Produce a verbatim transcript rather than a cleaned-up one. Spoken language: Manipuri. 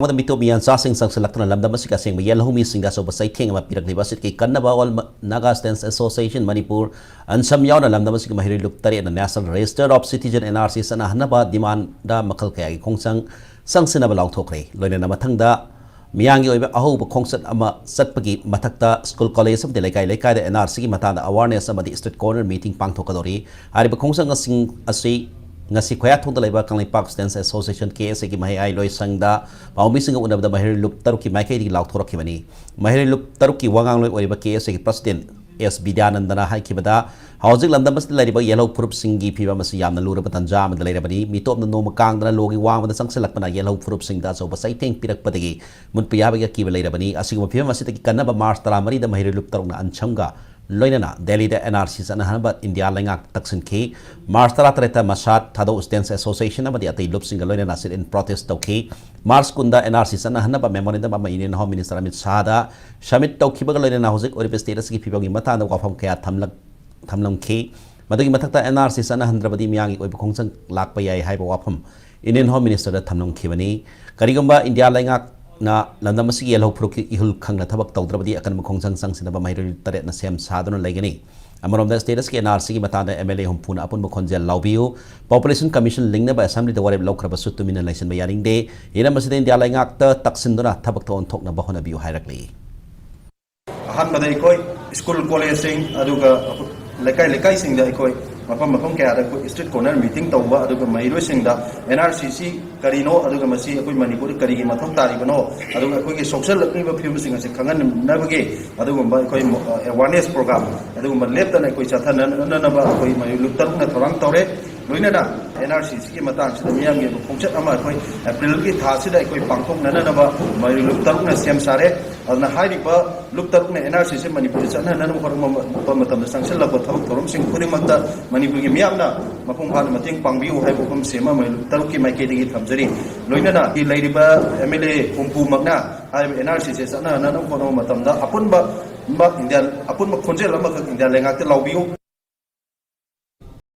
ꯑꯃꯗ ꯃꯤꯇꯣꯞ ꯃꯤꯌꯥꯟꯆꯥꯁꯤꯡ ꯆꯪꯁꯤꯜꯂꯛꯇꯨꯅ ꯂꯝꯗꯝ ꯑꯁꯤꯒꯤ ꯑꯁꯦꯡꯕ ꯌꯦꯜꯍꯧꯃꯤꯁꯤꯡꯗ ꯑꯆꯧꯕ ꯆꯩꯊꯦꯡ ꯑꯃ ꯄꯤꯔꯛꯂꯤꯕ ꯑꯁꯤꯒꯤ ꯀꯟꯅꯕ All Naga Students Association Manipur, ꯑꯟꯁꯝ ꯌꯥꯎꯅ ꯂꯝꯗꯝ ꯑꯁꯤꯒꯤ ꯃꯍꯩꯔꯣꯏ ꯂꯨꯞ ꯇꯔꯦꯠꯅ National Register of Citizen, N R C, ꯆꯠꯅꯍꯟꯅꯕ ꯗꯤꯃꯥꯟꯗ ꯃꯈꯜ ꯀꯌꯥꯒꯤ ꯈꯣꯡꯖꯪ ꯆꯪꯁꯤꯟꯅꯕ ꯂꯥꯎꯊꯣꯛꯈ꯭ꯔꯦ꯫ ꯂꯣꯏꯅꯅ ꯃꯊꯪꯗ ꯃꯤꯌꯥꯝꯒꯤ ꯑꯣꯏꯕ ꯑꯍꯧꯕ ꯈꯣꯡꯆꯠ ꯑꯃ ꯆꯠꯄꯒꯤ ꯃꯊꯛꯇ ꯁ꯭ꯀꯨꯜ, ꯀꯣꯂꯦꯖ ꯑꯃꯗꯤ ꯂꯩꯀꯥꯏ ꯂꯩꯀꯥꯏꯗ N R C ꯒꯤ ꯃꯇꯥꯡꯗ awareness ꯑꯃꯗꯤ street corner meeting ꯄꯥꯡꯊꯣꯛꯀꯗꯧꯔꯤ꯫ ꯍꯥꯏꯔꯤꯕ ꯈꯣꯡꯖꯪꯁꯤꯡ ꯑꯁꯤ ꯉꯁꯤ ꯈꯣꯌꯥꯊꯣꯡꯗ ꯂꯩꯕ Kangleipak Students Association, K S A ꯒꯤ ꯃꯍꯩ ꯂꯣꯏꯁꯪꯗ ꯄꯥꯎꯃꯤꯁꯤꯡꯒ ꯎꯅꯕꯗ ꯃꯍꯩꯔꯣꯏ ꯂꯨꯞ ꯇꯔꯨꯛꯀꯤ ꯃꯥꯏꯀꯩꯗꯒꯤ ꯂꯥꯎꯊꯣꯔꯛꯈꯤꯕꯅꯤ꯫ ꯃꯍꯩꯔꯣꯏ ꯂꯨꯞ ꯇꯔꯨꯛꯀꯤ ꯋꯥꯉꯥꯡꯂꯣꯏ ꯑꯣꯏꯔꯤꯕ K S A ꯒꯤ President S ꯕꯤꯗ꯭ꯌꯥꯅꯟꯗꯅ ꯍꯥꯏꯈꯤꯕꯗ, ꯍꯧꯖꯤꯛ ꯂꯝꯗꯝ ꯑꯁꯤꯗ ꯂꯩꯔꯤꯕ ꯌꯦꯜꯍꯧ ꯐꯨꯔꯨꯞꯁꯤꯡꯒꯤ ꯐꯤꯕꯝ ꯑꯁꯤ ꯌꯥꯝꯅ ꯂꯨꯔꯕ ꯇꯥꯟꯖꯥ ꯑꯃꯗ ꯂꯩꯔꯕꯅꯤ꯫ ꯃꯤꯇꯣꯞꯅ ꯅꯣꯡꯃ ꯀꯥꯡꯗꯅ ꯂꯣꯒꯤ ꯋꯥꯡꯃꯗ ꯆꯪꯁꯤꯜꯂꯛꯄꯅ ꯌꯦꯜꯍꯧ ꯐꯨꯔꯨꯞꯁꯤꯡꯗ ꯑꯆꯧꯕ ꯆꯩꯊꯦꯡ ꯄꯤꯔꯛꯄꯗꯒꯤ ꯃꯨꯠꯄ ꯌꯥꯕꯒꯤ ꯑꯀꯤꯕ ꯂꯩꯔꯕꯅꯤ꯫ ꯑꯁꯤꯒꯨꯝꯕ ꯐꯤꯕꯝ ꯑꯁꯤꯗꯒꯤ ꯀꯟꯅꯕ ꯃꯥꯔꯆ ꯇꯔꯥꯃꯔꯤꯗ ꯃꯍꯩꯔꯣꯏ ꯂꯨꯞ ꯇꯔꯨꯛꯅ ꯑꯟꯁꯝꯒ ꯂꯣꯏꯅꯅ ꯗꯦꯜꯂꯤꯗ N R C ꯆꯠꯅꯍꯟꯅꯕ ꯏꯟꯗꯤꯌꯥ ꯂꯩꯉꯥꯛ ꯇꯛꯁꯤꯟꯈꯤ꯫ ꯃꯥꯔꯆ ꯇꯔꯥꯇꯔꯦꯠꯇ ꯃꯁꯥꯠ, ꯊꯥꯗꯣ Students Association ꯑꯃꯗꯤ ꯑꯇꯩ ꯂꯨꯞꯁꯤꯡꯒ ꯂꯣꯏꯅꯅ sit-in protest ꯇꯧꯈꯤ꯫ ꯃꯥꯔꯆ ꯀꯨꯟꯗ N R C ꯆꯠꯅꯍꯟꯅꯕ memorandum ꯑꯃ Union Home Minister Amit ꯁꯥꯍꯗ submit ꯇꯧꯈꯤꯕꯒ ꯂꯣꯏꯅꯅ ꯍꯧꯖꯤꯛ ꯑꯣꯏꯔꯤꯕ state ꯑꯁꯤꯒꯤ ꯐꯤꯕꯝꯒꯤ ꯃꯇꯥꯡꯗ ꯋꯥꯐꯝ ꯀꯌꯥ ꯊꯝꯂꯛ-, ꯊꯝꯂꯝꯈꯤ꯫ ꯃꯗꯨꯒꯤ ꯃꯊꯛꯇ N R C ꯆꯠꯅꯍꯟꯗ꯭ꯔꯕꯗꯤ ꯃꯤꯌꯥꯝꯒꯤ ꯑꯣꯏꯕ ꯈꯣꯡꯖꯪ ꯂꯥꯛꯄ ꯌꯥꯏ ꯍꯥꯏꯕ ꯋꯥꯐꯝ Union Home Minister ꯗ ꯊꯝꯂꯝꯈꯤꯕꯅꯤ꯫ ꯀꯔꯤꯒꯨꯝꯕ ꯏꯟꯗꯤꯌꯥ ꯂꯩꯉꯥꯛꯅ ꯂꯝꯗꯝ ꯑꯁꯤꯒꯤ ꯌꯦꯜꯍꯧ ꯐꯨꯔꯨꯞꯀꯤ ꯏꯍꯨꯜ ꯈꯪꯅ ꯊꯕꯛ ꯇꯧꯗ꯭ꯔꯕꯗꯤ ꯑꯀꯟꯕ ꯈꯣꯡꯖꯪ ꯆꯪꯁꯤꯟꯅꯕ ꯃꯍꯩꯔꯣꯏ ꯇꯔꯦꯠꯅ ꯁꯦꯝ ꯁꯥꯗꯨꯅ ꯂꯩꯒꯅꯤ꯫ ꯑꯃꯔꯣꯝꯗ state ꯑꯁꯤꯒꯤ N R C ꯒꯤ ꯃꯇꯥꯡꯗ M L A ꯍꯨꯝꯐꯨꯅ ꯑꯄꯨꯟꯕ ꯈꯣꯟꯖꯦꯜ ꯂꯥꯎꯕꯤꯌꯨ, Population Commission ꯂꯤꯡꯅꯕ assembly ꯗ ꯋꯥꯔꯦꯞ ꯂꯧꯈ꯭ꯔꯕꯁꯨ ꯇꯨꯃꯤꯟꯅ ꯂꯩꯁꯤꯟꯕ ꯌꯥꯅꯤꯡꯗꯦ꯫ ꯍꯤꯔꯝ ꯑꯁꯤꯗ ꯏꯟꯗꯤꯌꯥ ꯂꯩꯉꯥꯛꯇ ꯇꯛꯁꯤꯟꯗꯨꯅ ꯊꯕꯛ ꯑꯣꯟꯊꯣꯛꯅꯕ ꯍꯣꯠꯅꯕꯤꯌꯨ ꯍꯥꯏꯔꯛꯂꯤ꯫ ꯑꯍꯥꯟꯕꯗ ꯑꯩꯈꯣꯏ ꯁ꯭ꯀꯨꯜ, ꯀꯣꯂꯦꯖꯁꯤꯡ, ꯑꯗꯨꯒ ꯂꯩꯀꯥꯏ ꯂꯩꯀꯥꯏꯁꯤꯡꯗ ꯑꯩꯈꯣꯏ ꯃꯐꯝ ꯃꯐꯝ ꯀꯌꯥꯗ ꯑꯩꯈꯣꯏ street corner meeting ꯇꯧꯕ, ꯑꯗꯨꯒ ꯃꯍꯩꯔꯣꯏꯁꯤꯡꯗ N R C ꯁꯤ ꯀꯔꯤꯅꯣ, ꯑꯗꯨꯒ ꯃꯁꯤ ꯑꯩꯈꯣꯏ ꯃꯅꯤꯄꯨꯔꯗ ꯀꯔꯤꯒꯤ ꯃꯊꯧ ꯇꯥꯔꯤꯕꯅꯣ, ꯑꯗꯨꯒ ꯑꯩꯈꯣꯏꯒꯤ ꯁꯣꯛꯆꯜꯂꯛꯂꯤꯕ ꯐꯤꯕꯝꯁꯤꯡ ꯑꯁꯤ ꯈꯪꯍꯟꯅꯕꯒꯤ ꯑꯗꯨꯒꯨꯝꯕ ꯑꯩꯈꯣꯏ awareness program ꯑꯗꯨꯒꯨꯝꯕ ꯂꯦꯞꯇꯅ ꯑꯩꯈꯣꯏ ꯆꯠꯊꯅꯅꯕ ꯑꯩꯈꯣꯏ ꯃꯍꯩꯔꯣꯏ ꯂꯨꯞ ꯇꯔꯨꯛꯅ ꯊꯧꯔꯥꯡ ꯇꯧꯔꯦ꯫ ꯂꯣꯏꯅꯅ N R C ꯁꯤꯒꯤ ꯃꯇꯥꯡꯁꯤꯗ ꯃꯤꯌꯥꯝꯒꯤ ꯑꯣꯏꯕ ꯈꯣꯡꯆꯠ ꯑꯃ ꯑꯩꯈꯣꯏ April ꯒꯤ ꯊꯥꯁꯤꯗ ꯑꯩꯈꯣꯏ ꯄꯥꯡꯊꯣꯛꯅꯅꯕ ꯃꯍꯩꯔꯣꯏ ꯂꯨꯞ ꯇꯔꯨꯛꯅ ꯁꯦꯝ ꯁꯥꯔꯦ꯫ ꯑꯗꯨꯅ ꯍꯥꯏꯔꯤꯕ ꯂꯨꯞ ꯇꯔꯨꯛꯅ N R C ꯁꯤ ꯃꯅꯤꯄꯨꯔꯗ ꯆꯠꯅꯅꯕ ꯍꯣꯠꯅꯕ ꯃꯇꯝꯗ ꯆꯪꯁꯤꯜꯂꯛꯄ ꯊꯕꯛ ꯊꯧꯔꯝꯁꯤꯡ ꯈꯨꯗꯤꯡꯃꯛꯇ ꯃꯅꯤꯄꯨꯔꯒꯤ ꯃꯤꯌꯥꯝꯅ ꯃꯄꯨꯡ ꯐꯥꯅ ꯃꯇꯦꯡ ꯄꯥꯡꯕꯤꯌꯨ ꯍꯥꯏꯕ ꯋꯥꯐꯝꯁꯤ ꯑꯃ ꯃꯍꯩꯔꯣꯏ ꯂꯨꯞ ꯇꯔꯨꯛꯀꯤ ꯃꯥꯏꯀꯩꯗꯒꯤ ꯊꯝꯖꯔꯤ꯫ ꯂꯣꯏꯅꯅ ꯂꯩꯔꯤꯕ M L A ꯍꯨꯝꯐꯨꯃꯛꯅ ꯍꯥꯏꯔꯤꯕ N R C ꯁꯤ ꯆꯠꯅꯅꯕ ꯍꯣꯠꯅꯕ ꯃꯇꯝꯗ ꯑꯄꯨꯟꯕ ꯏꯟꯗꯤꯌꯥ, ꯑꯄꯨꯟꯕ ꯈꯣꯟꯖꯦꯜ ꯑꯃꯈꯛ ꯏꯟꯗꯤꯌꯥ ꯂꯩꯉꯥꯛꯇ ꯂꯥꯎꯕꯤꯌꯨ꯫